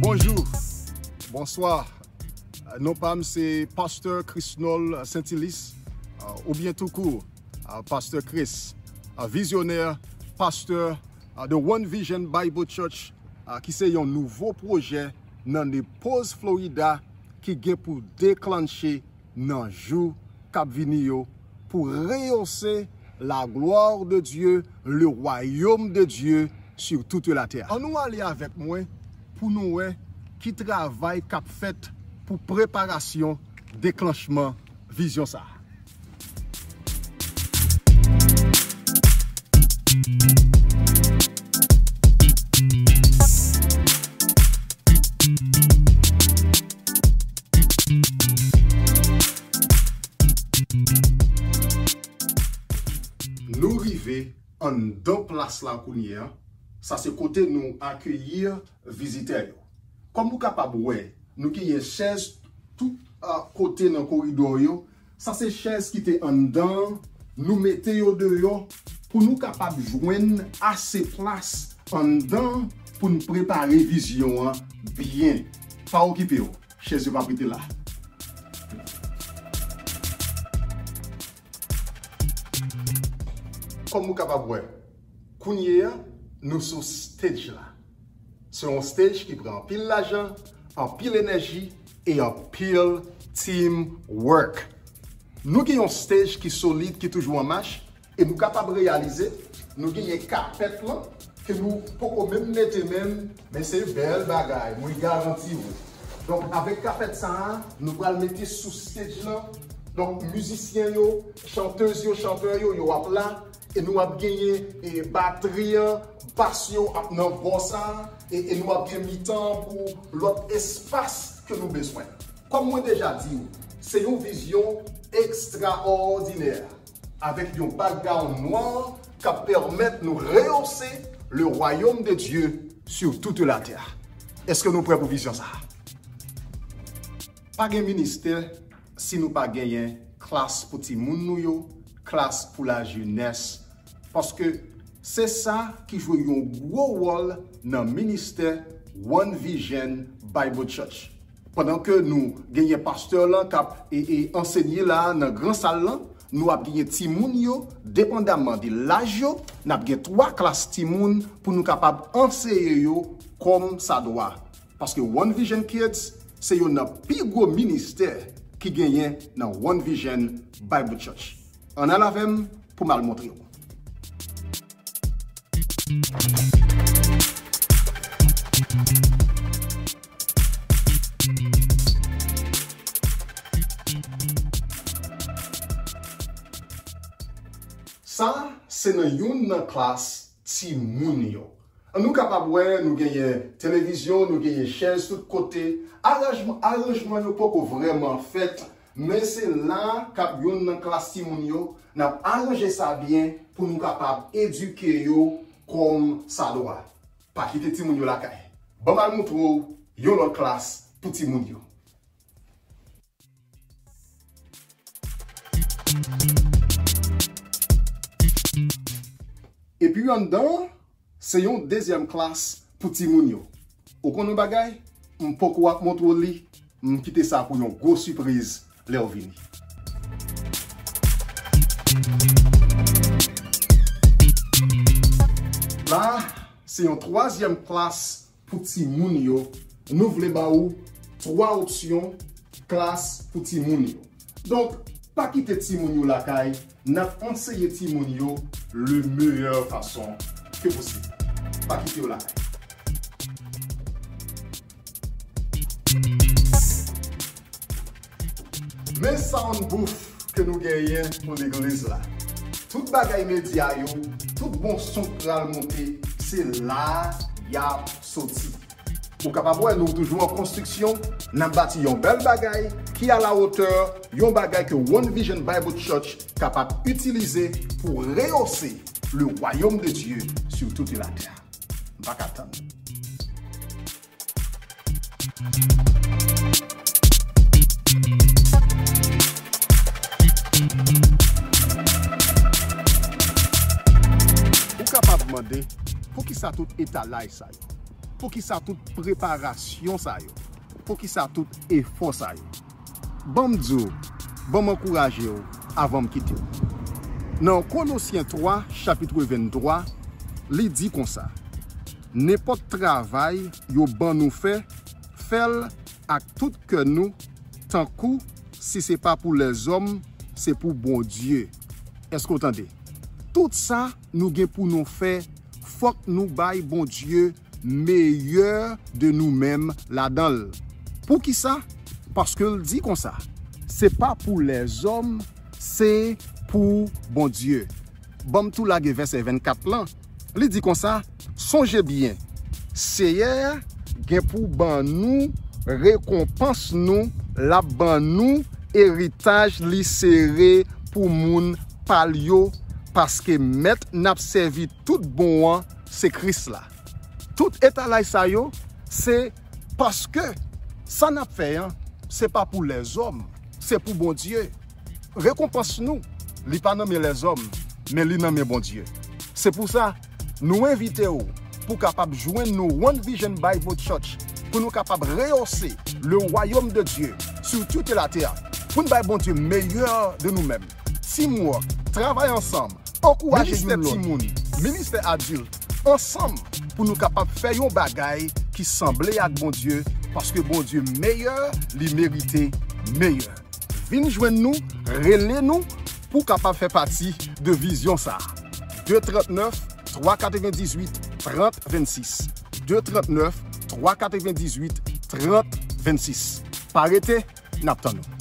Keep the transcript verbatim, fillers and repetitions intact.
Bonjou, bonswa. Non pa m se Pastè Chrisnol Saintilus, oubyen tou kou, Pastè Chris, vizyonè, pastè, The One Vision Bible Church, ki se yon nouvo pwojè nan Naples, Florida, ki gen pou deklanche nan jou k ap vini yo, pou rehaussé la gloire de Dieu, le royaume de Dieu sur toute la terre. Ann nou ale avèk mwen pou nou wè ki travay k ap fèt pou preparasyon deklanchman vizyon sa a. Nou rive anndan plas la kounye a. Sa se kote nou akeyi vizitè yo. Kòm nou kapab wè, nou genyen chèz tout, a, kote nan koridò yo. Sa se chèz ki te anndan, nou mete yo deyò pou nou kapab jwenn ase plas anndan pou n prepare vizyon an byen. Pa okipe w, chèz yo p ap rete la. Kòm ou kapab wè, kounye a, nou sou stage la. Se yon stage ki pran anpil lajan, anpil enèji e anpil team work. Nou gen yon stage ki solid, ki toujou an mach, e nou kapab reyalize, nou genyen kapèt lan, ke nou poko menm mete menm, men se bèl bagay, mwen garanti ou. Donk, avèk kapèt sa a, nou pral mete sou stage lan. Donk, mizisyen yo, chantèz yo, chantè yo, yo ap la, e nou ap genyen, e, batri an, bas yo ap nan bò sa a, e, e nou ap gen mitan pou lòt espas ke nou bezwen. Kòm mwen deja di w, se yon vizyon ekstraòdinè, avèk yon background nwa k ap pèmèt nou rehaussé le royaume de Dieu sur toute la terre. Èske nou prè pou vizyon sa a? Pa gen ministè si nou pa genyen klas pou timoun nou yo, klas pou lajenès. Paske se sa ki jwe yon gwo wòl nan ministè One Vision Bible Church. Pandan ke nou genyen pastè lan k ap, e, e, ansenye la nan gran sal lan, nou ap genyen timoun yo, depandamman de laj yo, n ap gen twa klas timoun pou nou kapab anseye yo kòm sa dwa. Paske One Vision Kids se youn nan pi gwo ministè ki genyen nan One Vision Bible Church. Ann al avè m pou m al montre w. Sa se nan youn nan klas timoun yo. Nou kapab wè, nou genyen televizyon, nou genyen chèz tout kote. Aranjman, aranjman yo poko vrèman fèt, men se la k ap youn nan klas timoun yo, n ap aranje sa byen pou nou kapab edike yo kòm sa dwa. Pa kite timoun yo lakay. Ban m al montre w yon lòt klas pou timoun yo. Epi anndan an, se yon dezyèm klas pou timoun yo. Ou konn yon bagay? M poko ap montre w li, m kite sa pou yon gwo sipriz lè w vini. La, se yon twazyèm klas pou timoun yo, nou vle ba ou twa opsyon klas pou timoun yo. Donk, pa kite timoun yo lakay, n ap anseye timoun yo le meilleur fason ke posib. Pa kite yo lakay. Men sound booth ke nou genyen pou legliz la. Tout bagay medya yo, tout bon son k pral monte, se la y ap soti. Ou kapab wè nou toujou an konstriksyon, n ap bati yon bèl bagay ki alawotè yon bagay ke One Vision Bible Church kapab itilize pou reyose le royaume de Dieu sur toute la terre. M pa ka tann. Ou kapab mande, poukisa tout etalaj sa yo? Poukisa tout preparasyon sa yo? Poukisa tout efò sa yo? Ban m di w, ban m ankouraje w avan m kite w. Nan Kolosyen twa, chapit venntwa, li di konsa, nenpòt travay yo ban nou fè, fè l ak tout kè nou, tankou si se pa pou lèzòm, se pou Bondye. Èske w tande? Tout sa nou gen pou nou fè, fòk nou bay Bondye meyè de nou menm ladan l. Poukisa? Paske l di konsa, se pa pou lèzòm, se pou Bondye. Ban m tou lage vèsè vennkat lan. Li di konsa, sonje byen, Seyè a gen pou ban nou rekonpans nou, l ap ban nou eritaj li sere pou moun pa l yo, paske mèt n ap sèvi tout bon an, se Kris la. Tout etalaj sa yo, se paske sa n ap fè an, se pa pou lèzòm, se pou Bondye. Rekonpans nou, li pa nan men lèzòm, men li nan men Bondye. Se pou sa, nou envite w pou kapab jwenn nou One Vision Bible Church, pou nou kapab reyose le royaume de Dieu sur toute la terre, pou n bay Bondye meyè de nou menm. Teamwork, travay ansanm, ankouraje youn lòt. Ministè timoun, ministè adilt, ansanm pou nou kapab fè yon bagay ki sanble ak Bondye, paske Bondye meyè, li merite meyè. Vin jwenn nou, rele nou pou w kapab fè pati de vizyon sa a. De trant nèf, twa katrevendizuit, trant vennsis. De trant nèf, twa katrevendizuit, trant vennsis. Pa rete, n ap tann ou.